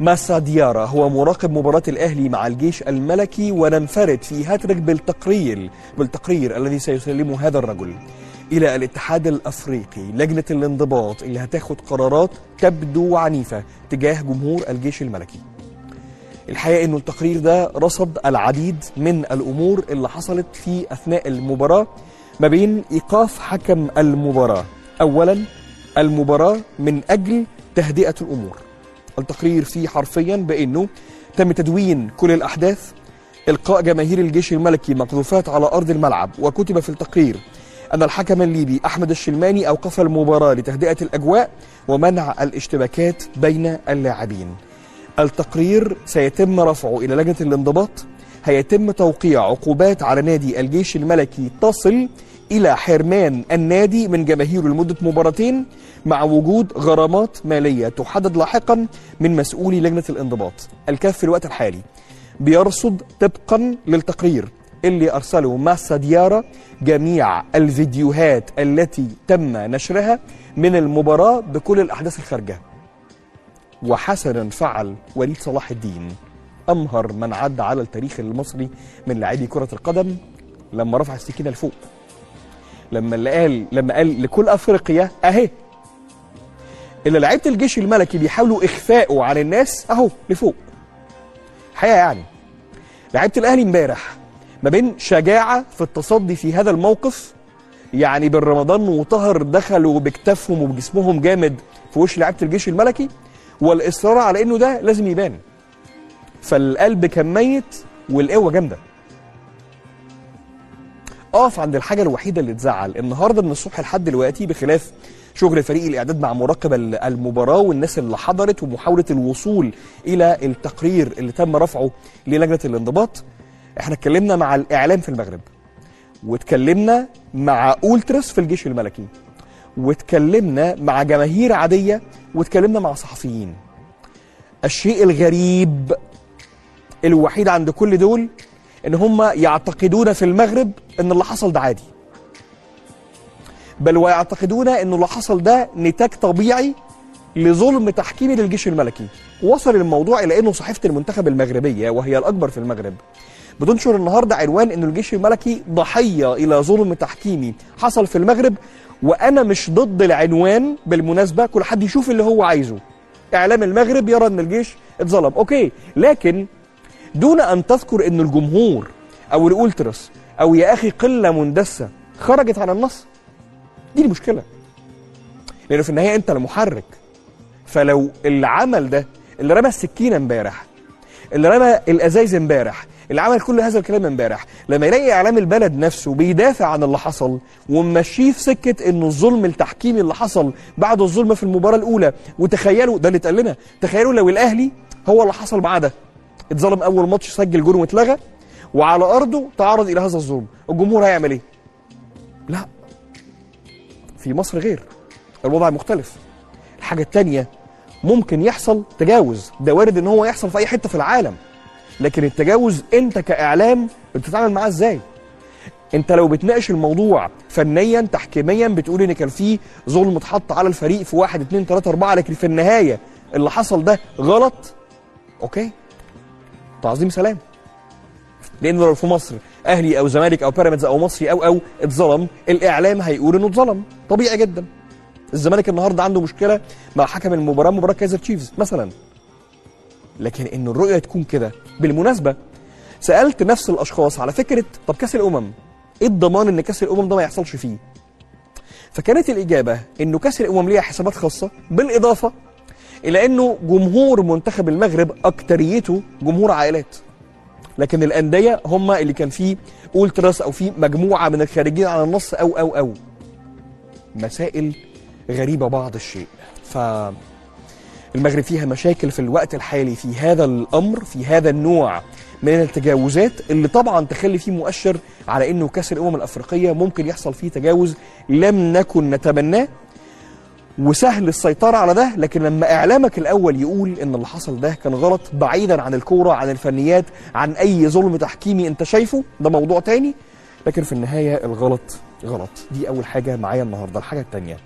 ماسا ديارا هو مراقب مباراة الأهلي مع الجيش الملكي، وننفرد في هاتريك بالتقرير الذي سيسلمه هذا الرجل إلى الاتحاد الأفريقي، لجنة الانضباط اللي هتاخد قرارات تبدو عنيفة تجاه جمهور الجيش الملكي. الحقيقة إنه التقرير ده رصد العديد من الأمور اللي حصلت في أثناء المباراة، ما بين إيقاف حكم المباراة أولا المباراة من أجل تهدئة الأمور. التقرير فيه حرفيا بأنه تم تدوين كل الأحداث، إلقاء جماهير الجيش الملكي مقذوفات على أرض الملعب، وكتب في التقرير أن الحكم الليبي أحمد الشلماني أوقف المباراة لتهدئة الأجواء ومنع الاشتباكات بين اللاعبين. التقرير سيتم رفعه إلى لجنة الانضباط، هيتم توقيع عقوبات على نادي الجيش الملكي تصل إلى حرمان النادي من جماهيره لمدة مباراتين، مع وجود غرامات مالية تحدد لاحقا من مسؤولي لجنة الانضباط. الكاف في الوقت الحالي بيرصد طبقا للتقرير اللي أرسله ماسا ديارا جميع الفيديوهات التي تم نشرها من المباراة بكل الأحداث الخارجة. وحسنا فعل وليد صلاح الدين، أمهر من عدى على التاريخ المصري من لاعبي كرة القدم، لما رفع السكينة لفوق، لما قال لكل أفريقيا أهي اللي لعيبة الجيش الملكي بيحاولوا إخفائه عن الناس أهو لفوق. الحقيقة يعني لعيبة الأهلي امبارح ما بين شجاعة في التصدي في هذا الموقف، يعني بالرمضان وطهر دخلوا بكتافهم وبجسمهم جامد في وش لعيبة الجيش الملكي، والإصرار على إنه ده لازم يبان. فالقلب كان ميت والقوة جامدة. اقف عند الحاجة الوحيدة اللي تزعل النهاردة من الصبح لحد دلوقتي، بخلاف شغل فريق الإعداد مع مراقب المباراة والناس اللي حضرت ومحاولة الوصول إلى التقرير اللي تم رفعه للجنة الانضباط، احنا اتكلمنا مع الإعلام في المغرب، واتكلمنا مع أولترس في الجيش الملكي، واتكلمنا مع جماهير عادية، واتكلمنا مع صحفيين. الشيء الغريب الوحيد عند كل دول ان هم يعتقدون في المغرب ان اللي حصل ده عادي، بل ويعتقدون ان اللي حصل ده نتاج طبيعي لظلم تحكيمي للجيش الملكي. وصل الموضوع الى انه صحيفة المنتخب المغربية، وهي الاكبر في المغرب، بتنشر النهارده عنوان ان الجيش الملكي ضحية الى ظلم تحكيمي حصل في المغرب. وانا مش ضد العنوان بالمناسبة، كل حد يشوف اللي هو عايزه. اعلام المغرب يرى ان الجيش اتظلم، okay، لكن دون ان تذكر ان الجمهور او الالتراس او يا اخي قلة مندسه خرجت عن النص. دي المشكلة، لانه في النهاية انت المحرك. فلو اللي عمل ده، اللي رمى السكينة امبارح، اللي رمى الازايز امبارح، اللي عمل كل هذا الكلام امبارح، لما يلاقي اعلام البلد نفسه بيدافع عن اللي حصل وممشيه في سكة انه الظلم التحكيمي اللي حصل بعد الظلم في المباراة الاولى، وتخيلوا ده اللي اتقال لنا، تخيلوا لو الاهلي هو اللي حصل معاه ده، اتظلم اول ماتش سجل جون واتلغى، وعلى ارضه تعرض الى هذا الظلم، الجمهور هيعمل ايه؟ لا، في مصر غير، الوضع مختلف. الحاجة الثانية، ممكن يحصل تجاوز، ده وارد ان هو يحصل في اي حتة في العالم، لكن التجاوز انت كاعلام بتتعامل معاه ازاي؟ انت لو بتناقش الموضوع فنيا تحكيميا بتقول ان كان في ظلم اتحط على الفريق في 1 2 3 4، لكن في النهاية اللي حصل ده غلط، okay، تعظيم سلام. لانه لو في مصر اهلي او زمالك او بيراميدز او مصري او اتظلم، الاعلام هيقول انه اتظلم، طبيعي جدا. الزمالك النهارده عنده مشكلة مع حكم المباراة، مباراة كايزر تشيفز مثلا، لكن ان الرؤية تكون كده. بالمناسبة سالت نفس الاشخاص على فكرة، طب كاس الامم ايه الضمان ان كاس الامم ده ما يحصلش فيه؟ فكانت الاجابة انه كاس الامم ليها حسابات خاصة، بالاضافة الى انه جمهور منتخب المغرب اكتريته جمهور عائلات، لكن الاندية هم اللي كان فيه اولتراس او فيه مجموعة من الخارجين عن النص او او او مسائل غريبة بعض الشيء. ف المغرب فيها مشاكل في الوقت الحالي في هذا الامر، في هذا النوع من التجاوزات اللي طبعا تخلي فيه مؤشر على انه كاس الامم الافريقية ممكن يحصل فيه تجاوز لم نكن نتمناه، وسهل السيطرة على ده. لكن لما اعلامك الاول يقول ان اللي حصل ده كان غلط، بعيدا عن الكورة، عن الفنيات، عن اي ظلم تحكيمي انت شايفه، ده موضوع تاني، لكن في النهاية الغلط غلط. دي اول حاجة معايا النهارده. الحاجة التانية،